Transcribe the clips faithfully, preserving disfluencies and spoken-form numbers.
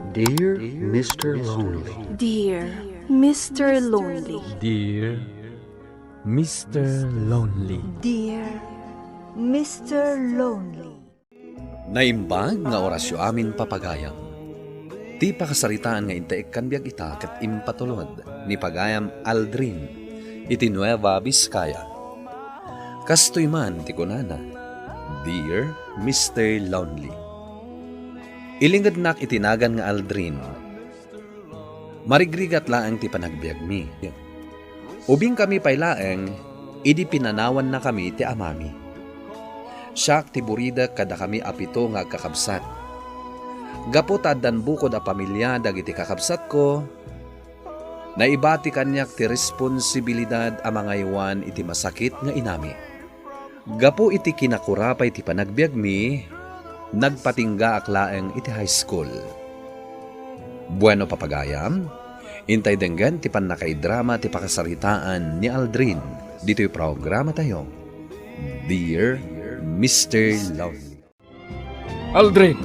Dear Mister Lonely. Dear Mister Lonely. Dear Mister Lonely. Dear Mister Lonely. Naimbag nga orasyo amin, papagayam. Ti pakasaritaan nga intaekkan biag ita ket impatulod ni pagayam Aldrin iti Nueva Vizcaya. Kastoy man ti kunana, "Dear Mister Lonely." Ilingednak iti nagan nga Aldrin. Marigrigat laeng ti panagbiagmi. Ubingkami pay laeng idi pinanawannakami ti amami. Siak ti buridek kadakami a pito nga agkakabsat. Gapu ta addan bukod a pamilia dagiti kakabsatko, naibati kaniak ti responsibilidad a mangaywan iti masakit nga inami. Gapu iti kinakurapay ti panagbiagmi, nagpatinggaak laeng iti high school. Bueno, papagayam, intay denggen ti pannakaidrama ti pakasaritaan ni Aldrin ditoy programatayo, Dear Mister Lonely. Aldrin,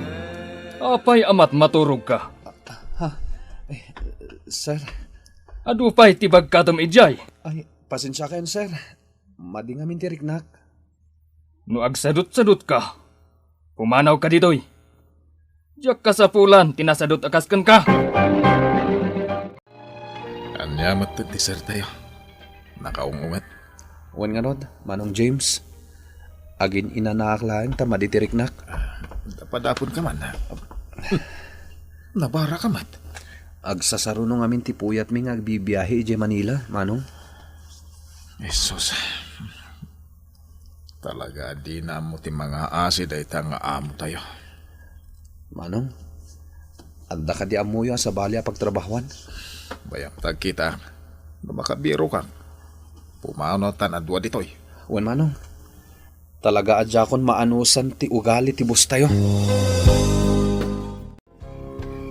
apay a matmaturogka? Ha? Eh, sir? Adu pay ti bagkatom idiay? Ay, pasensiakan, sir. Madi ngamin ti riknak. No agsadutsadutka, pumanawka ditoy. Diak kasapulan ti nasadut a kas kenka. Ania met ti sir tayo? Nakaung-unget. Wen ngarud, Manong James. Agin-inanaak laeng ta madi ti riknak. Ah, padapon ka man, ha? Nabara ka met. Agsasaruno ngamin ti puyatmi nga agbibiahe idiay Manila, Manong. Jesus. Talaga a dina ammo ti mangaasi dayta nga amo tayo. Manong, adda kadi ammoyo a sabali a pagtrabahoan? Bayam ta agkitaak. No makabirokak, pumanaw tan adua ditoy. Wen, Manong. Talaga a diakon maanusan ti ugali ti boss tayo.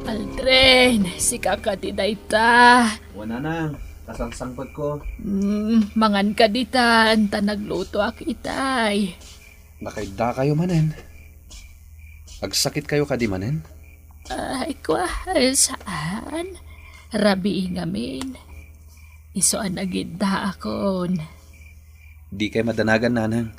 Aldrin, sika kadi dayta? Wen, Nanang, kasangsangpetko. Mm, mangan kadi tan, ta naglutoak itay. Nakaidda kayo manen? Agsakit kayo kadi manen? Ay, kwa, saan? Rabii ngamin. Isu a nagiddaakon. Di kay madanagan, Nanang.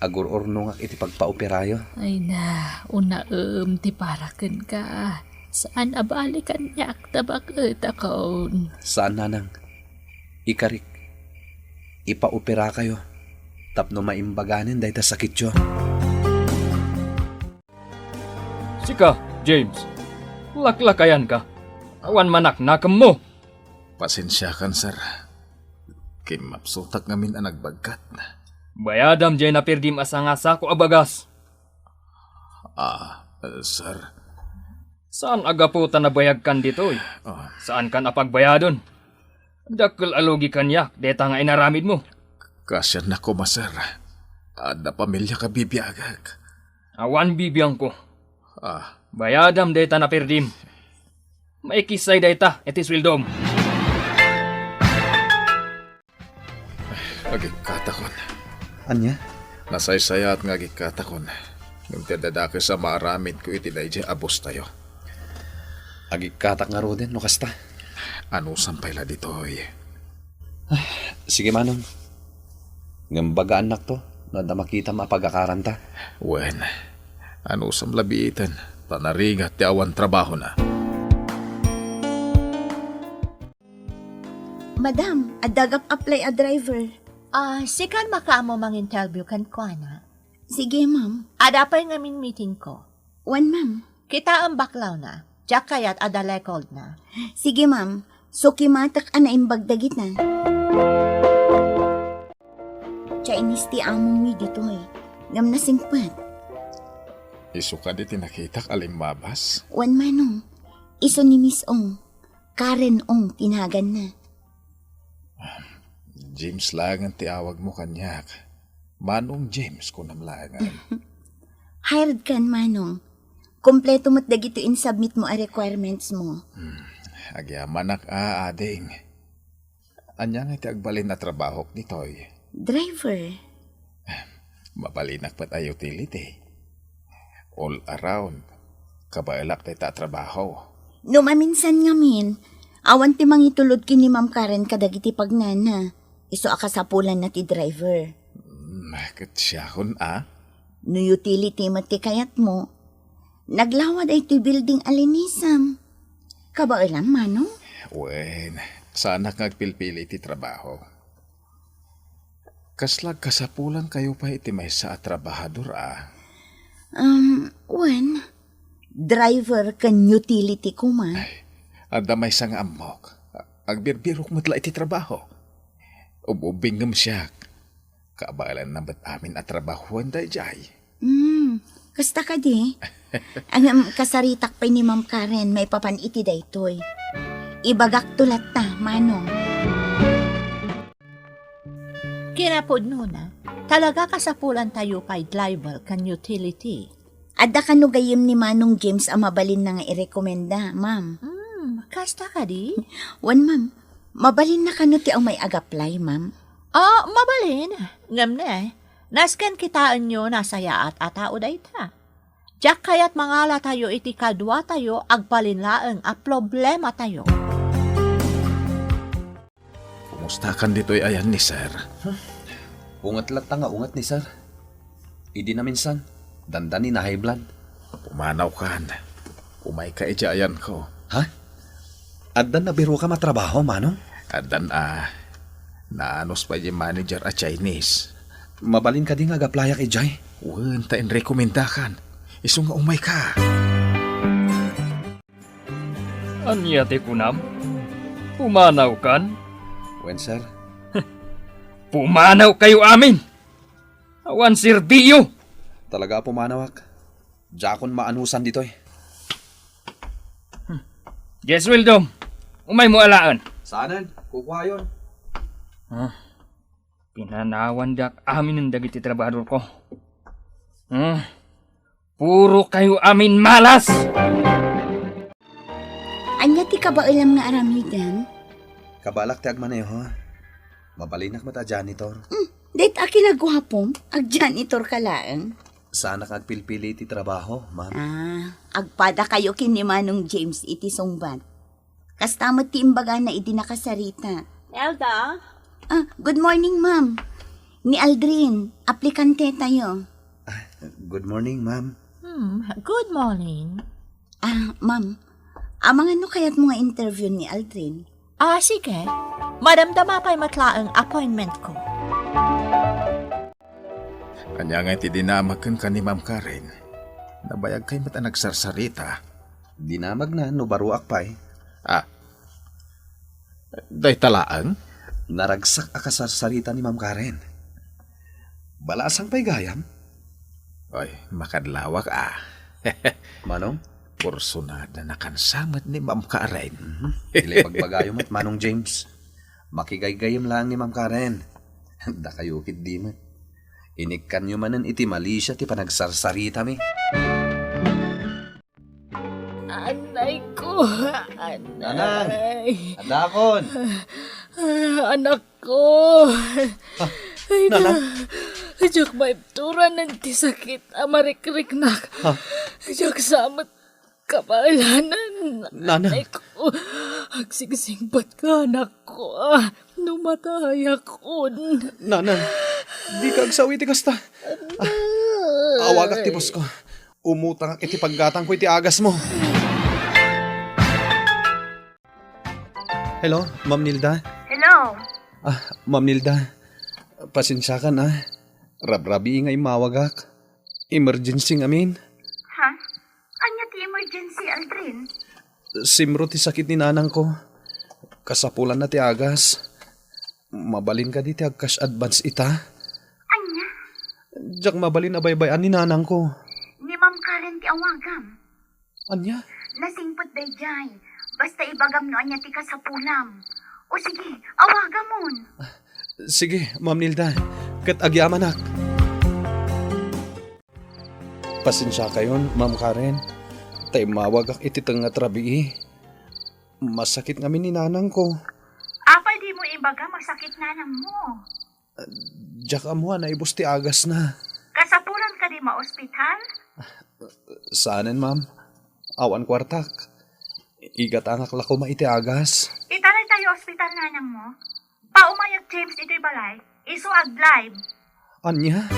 Agur-urnongak iti pagpaoperayo. Ay na, unaem ti para kenka. Saan a bali kaniak ta baket a kaon. Saan, Nanang. Ikarik, ipaoperakayo tapno maimbaganen dayta sakityo. Sika, James, laklakayanka. Awan manaknakemmo. Pasensiakan, sir. Kimmapsutak ngamin a nagbagkat. Bayadam diay napirdim a sanga sako a bagas. Ah, sir. Saan a gapu ta nabayagkan ditoy? Ah. Saankan a pagbayadon. Dakkel a lugi kaniak dayta nga inaramidmo. Kasianna koma, sir. Adda pamiliak a bibiagak. Awan bibiangko. Ah. Bayadam dayta napirdim. Maikisay dayta iti sueldom. Agikkatakon. Ania? Nasaysayaat nga agikkatakon. Ngem ti adda dakes a maaramidko iti daydiay a boss tayo. Agikkatak ngaruden no kasta. Anusam pay la ditoy. Ay, sige, Manong. Ngem bagaannakto no adda makitam a pagakaranta. Wen, anusam la biiten ta narigat ti awan trabahona. Madam, adda gap-apply a driver. Ah, sikan makaammo manginterview kenkuana. Sige, ma'am. Adda pay ngamin meetingko. Wen, ma'am. Kitaem baklawna. Diak kayat a dalay cold na. Sige, ma'am. Sukimatek a naimbag dagita. Chinese ti amongmi ditoy. Ngem nasingpet. Isu kadi ti nakitak a limmabas? Wen, Manong. Isu ni Miss Ong. Karen Ong ti naganna. James laengen ti awagmo kaniak. Manong James, kunam laengen. Hired kan, Manong. Kompleto met dagiti insubmit mo a requirements mo. Hmm. Agyamanak a, ading. Ania nga iti agbalin a trabahok ditoy? Driver. Mabalinak met a utility. All around. Kabaelak dayta a trabaho. No maminsan ngamin, awan ti mangitulod ken ni Ma'am Karen kadagiti pagnana. Isu a kasapulanna ti driver. Hmm, ket siakon a? No utility met ti kayatmo, naglawa daytoy building a linisam. Kabaelam, Manong? Wen, saanak nga agpilpili iti trabaho. Kasla agkasapulankayo pay iti maysa a trabahador a? Um, wen, driver ken utility koma. Ay, adda maysa nga ammok. Agbirbirok met la iti trabaho. Ub-ubbing ngem siak. Kabaelanna met amin a trabahoen daydiay. Hmm, kasta kadi? Ngem kasaritak pay ni Ma'am Karen maipapan iti daytoy. Ibagakto latta, Manong. Kinapudnona, talaga kasapulantayo pay driver ken utility. Adda kano gayyem ni Manong James a mabalinna nga irekomenda, ma'am? Hmm, kasta kadi? Wen, ma'am. Mabalinna kano ti umay ag-apply, ma'am? Ah, mabalin. Ngem ne, nasken kitaenyo nasayaat a tao dayta. Diak kayat mangalatayo iti kaduatayo agbalin laeng a problematayo. Kumustakan ditoy ayan ni Sir? Unget latta nga unget ni Sir. Idi naminsan, dandani na-high blood. Pumanawkan. Umayka idiay ayanko. Ha? Addan nabirokam a trabaho, Manong? Addan a. Naanus pay diay manager a Chinese. Mabalin kadi nga ag-applyak idiay? Wen, ta inrekomendakan. Isu nga umayka. Ania ti kunam? Pumanawkan? Wen, sir. Pumanawkayo amin! Awan serbiyo! Talaga a pumanawak. Diakon maanusan ditoy. Diay sueldom, umaymo alaen. Saanen, kukuayon. Ah, pinanawandak aminen dagiti trabahadorko. Ah, Purokayo amin malas! Ania ti kabaelam nga aramiden? Kabaelak ti agmaneho. Mabalinak met a janitor. Hmm, dayta a kinaguapom, ag-janitor ka laeng. Saanak agpilpili iti trabaho, ma'am. Ah, agpadakayo ken ni Manong James iti sungbat. Kasta met ti imbagana idi nakasarita. Elda? Ah, good morning, ma'am. Ni Aldrin, aplikante tayo. Ah, good morning, ma'am. Hmm, good morning. Ah, ma'am, amangan no kayatmo nga interview ni Aldrin? Ah, sige. Madamdama pay met laeng appointment ko. Ania ngay ti dinamag kenka ni Ma'am Karen? Nabayagkay met a nagsarsarita. Dinamagna no baruak pay. Ah. Dayta laeng? Naragsak a kasarsarita ni Ma'am Karen. Balasang pay gayam? Ay, makadlawak a. Manong? Kursunada na kansa met ni Ma'am Karen. Mhm. Ti ibagbagayo met, Manong James. Makigaygayem laeng ni Ma'am Karen. Dakayo ketdi met. Inikkanyo manen iti Malaysia ti panagsarsaritami. Anay ko, anay. Nanang, adakon. Ah, anak ko. Ah, ay, Nanang? Na, diak maibturan ti sakit a marikriknak. Ha? Diak sa met kabaelanan. Nanang. Ay ko, agsingsingbat ka, anak ko. Ah, no matayakon. Nanang, dika agsaw iti kasta. Ah, awagak ti boss ko. Umutangak iti paggatangko iti agasmo. Hello, Ma'am Nilda? Hello. Ah, Ma'am Nilda, pasensiakan, ah. Rabrabii nga immawagak. Emergency ngamin. Ha? Ania ti emergency, Aldrin? Simro ti sakit ni nanangko. Kasapulanna ti agas. Mabalin kadi ti ag-cash advance ita? Ania? Diak mabalin a baybay-an ni nanangko. Ni Ma'am Karen ti awagam. Ania? Nasingpet daydiay. Basta ibagam no ania ti kasapulam. O sige, awagamon. Sige, Ma'am Nilda. Ket agyamanak. Pasensiakayon, Ma'am Karen, ta immawagak iti tengnga ti rabii. Masakit ngamin ni nanangko. Apay dimo ibaga masakit nanangmo? Diak ammo a naibus ti agasna. Kasapulan kadi maospital? Saanen, ma'am. Awan kuartak. Igatangak la koma iti agas. Italay tayo ospital, nanang mo. Paumayag James iti balay. Isu ag-live. Ania?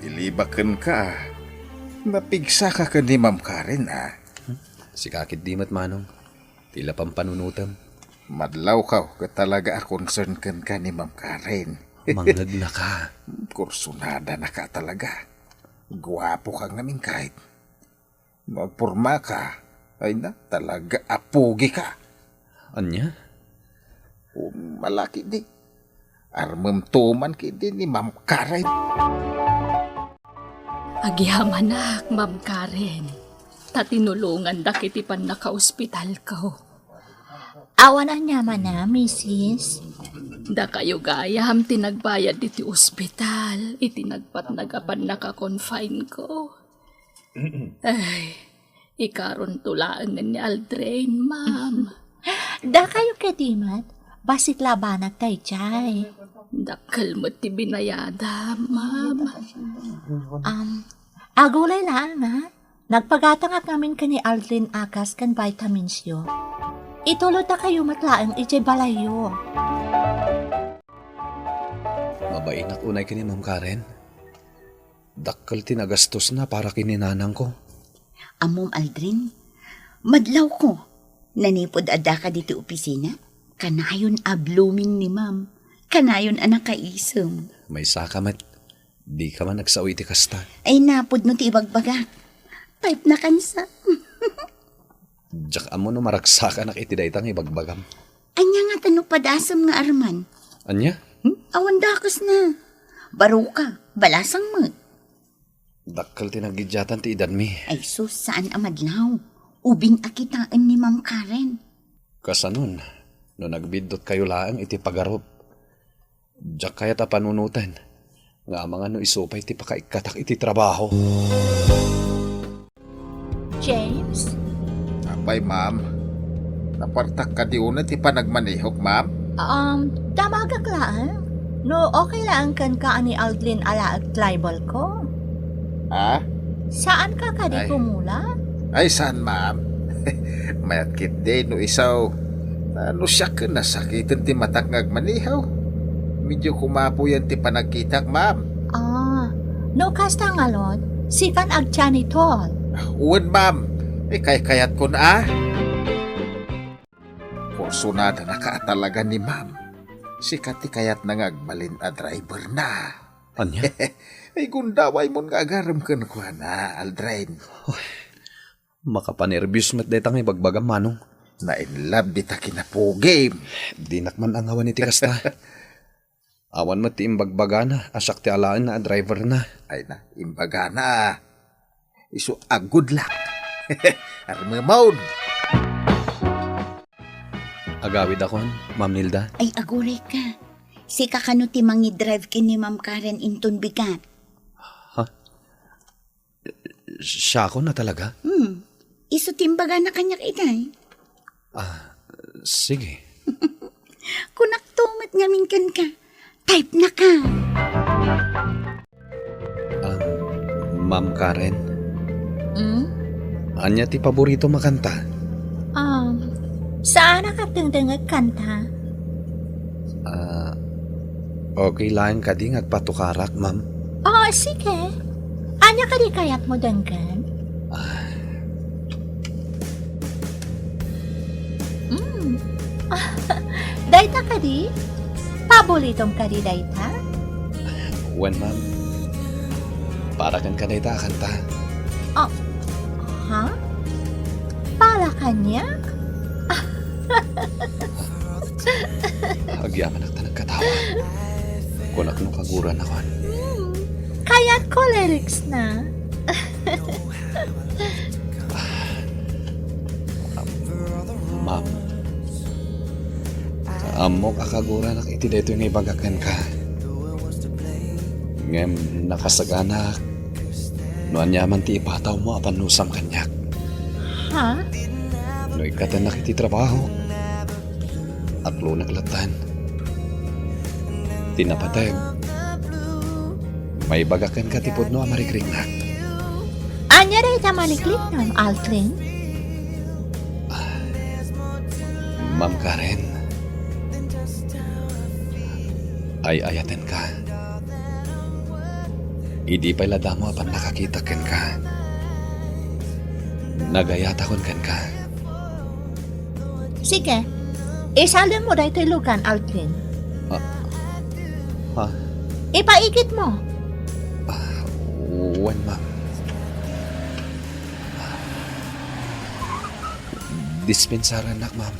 Ilibaken ka. Napigsaka ken ni Ma'am Karen, ah. Sika ketdi met, Manong. Ti la pampanunotem. Madlawkaw ket talaga a concern kenka ni Ma'am Karen. Mangngegna ka. Kursunada na ka talaga. Guapo ka ngamin kahit. No agporma ka, ay na, talaga a pugi ka. Ania? O, malaki di. Armem tuman ketdi ni Ma'am Karen. Agyamanak, Ma'am Karen, ta tinulongandak iti pannakaospitalko. Awan aniamanna, misis. Dakayo gayam ti nagbayad iti ospital, iti nagpatnag a pannaka-confine ko. Ay, ikaronto laengen ni Aldrin, ma'am. Dakayo ketdi met, bassit la a banag daydiay. Dakkel met ti binayadam, ma'am. Um, agulay laeng, ha? Nagpagatangak ngamin ken ni Aldrin agas ken vitaminsyo. Itulodakayo met laeng idiay balayyo. Mabainak unay ken ni Ma'am Karen. Dakkel ti nagastosna para ken ni nanangko. Ammom, Aldrin, madlawko. Nanipud addaka ditoy opisina, kanayon a blooming ni ma'am. Kanayon a nakaisem. Maysaka met. Dika man agsao iti kasta. Ay, napudno ti ibagbagak. Type na kansa. Diak ammo no maragsakanak iti dayta nga ibagbagam. Ania ngata no padasem nga Arman? Ania? Hmm? Awan dakesna. Baro ka, balasang met. Dakkel ti nagidiatan ti edadmi. Ay sus, saan a madlaw. Ubing a kitaen ni Ma'am Karen. Kasanon, no nagbiddutkayo laeng iti pagarup. Diak kayat a panunoten nga amangan no isu pay ti pakaikkatak iti trabaho. James? Apay, ma'am. Napartak kadi unay ti panagmanehok, ma'am? Um, damagak laeng. No okay laeng kenka a ni Aldrin a laeng driver ko. Ah? Saan ka kadi Ay. gumula? Ay, saan, ma'am? Mayat ketdi no isu, ah, no siak ken nasakiten ti matak nga agmaneho. Medyo kumapuyan ti panagkitak, ma'am. Ah, no kasta ngarud, sikan agjanitor. Wen, ma'am. Ikaykayatkon a. Kursunada na ka talaga ni ma'am. Sika ti kayatna nga agbalin a driver na. Ania? Ay, gundaway mon nga agarem kenkuana, Aldrin. Uy, makapanerbios met dayta nga ibagbagam, Manong. Na-in love dita kinapugim. Dinak man angawan iti kasta. Awan met ti imbagbagana a siak ti alaenna a driver na. Ay na, imbagana a. Isu a good luck. Armemon. Agawidakon, Ma'am Nilda. Ay, aguray ka. Sika kano ti mangidrive ken ni Ma'am Karen inton bigat? Ha? Siakon a talaga? Hmm. Isu ti imbagana kaniak itay. Ah, sige. Kunak to met ngamin kenka. Type na ka. Ah, Ma'am Karen. Hmm? Ania ti paboritom a kanta? Um, saanak a dengdengngeg kanta. Ah, okay laeng kadi nga agpatukarak, ma'am? Oo, sige. Ania kadi kayatmo denggen? Ah. Mm. Dayta kadi? Paboritom kadi dayta? Wen, ma'am. Para kenka dayta a kanta. Ah, ha? Para kaniak? Agyamanak ta nagkatawa. Kunak no kaguranakon. Hmm. Kayatko lyrics na. Ma'am, ammok a kaguranak iti daytoy nga ibagak kenka. Ngem nakasaganak no aniaman ti ipatawmo a pannusam kaniak. Ha? No ikkatennak iti trabaho, aklonek lattan. Ti napateg, maibagak kenka ti pudno a marikriknak. Ania dayta maliklikam, Aldrin? Ma'am Karen, ay-ayatenka. Idi pay la damo a pannakakitak kenka, nagayatakon kenka. Sige, isalem mo daytoy lugan, Aldrin. Ah, ha? Ipaigit mo. Ah, wen, ma'am. Dispensarannak, ma'am.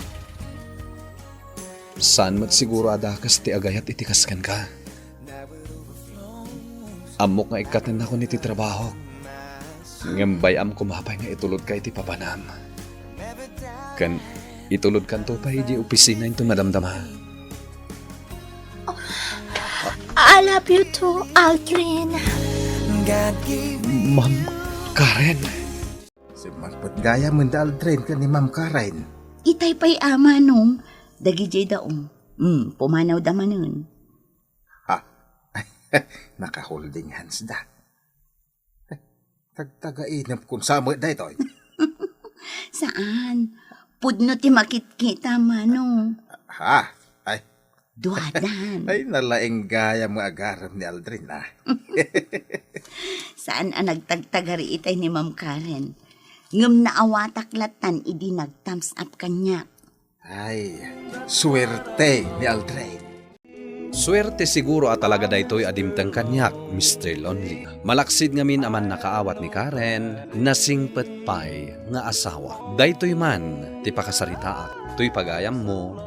Saan met siguro a dakes ti agayat iti kas kenka. Ammok nga ikkatennakon iti trabahok, ngem bay-am koma pay nga itulodka iti papanam. Ken itulodkanto pay idiay opisina inton madamdama. I love you too, Aldrin. Ma'am Karen. Simmangpet gayam ni Aldrin ken ni Ma'am Karen. Itay pay a, Manong, dagidiay daong. Hmm, pumanawda manen. Ha? Naka-holding hands da. Tagtagainep kun sa met daytoy. Saan? Pudno ti makitkita, Manong. Ha? Ay. Duadan. Ay, nalaing gayam nga agarem ni Aldrin, ah. Saan a nagtagtagari itay ni Ma'am Karen. Ngem naawatak lattan idi nag-thumbs up kaniak. Ay, suerte ni Aldrin. Suerte siguro a talaga daytoy a dimteng kaniak, Mister Lonely. Malaksid ngamin a mannakaawat ni Karen, nasingpet pay nga asawa. Daytoy man ti pakasaritaak, toy pagayammo,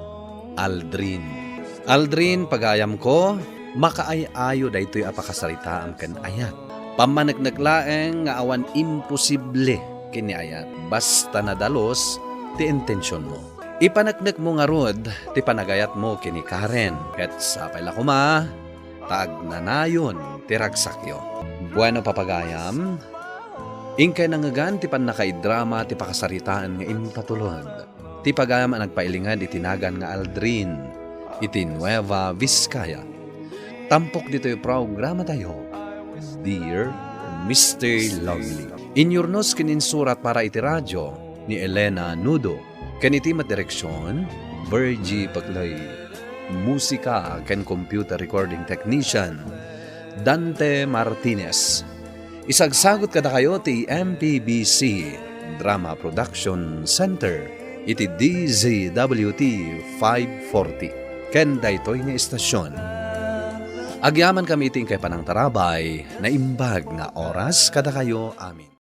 Aldrin. Aldrin, pagayamko, makaay-ayo daytoy a pakasaritaam ken ayat. Pammaneknek laeng nga awan imposible ken ni ayat, basta nadalus ti intensionmo. Ipaneknekmo ngarud ti panagayatmo ken ni Karen, ket sapay la koma ta agnanayon ti ragsakyo. Bueno, papagayam, inkay nangngegan ti pannakaidrama ti pakasaritaan nga impatulod. Ti pagayam a nagpailinged iti nagan nga Aldrin iti Nueva Vizcaya. Tampok ditoy programatayo, Dear Mister Lonely. Inyurnos ken insurat para iti radio ni Elena Nudo. Ken iti met direksion, Virgie Paclay. Musika ken computer recording technician, Dante Martinez. Isagsagut kadakayo ti M P B C Drama Production Center iti D Z W T five forty. Ken daytoy nga istasyon. Agyamankami iti inkay panangtarabay, naimbag nga oras kadakayo amin.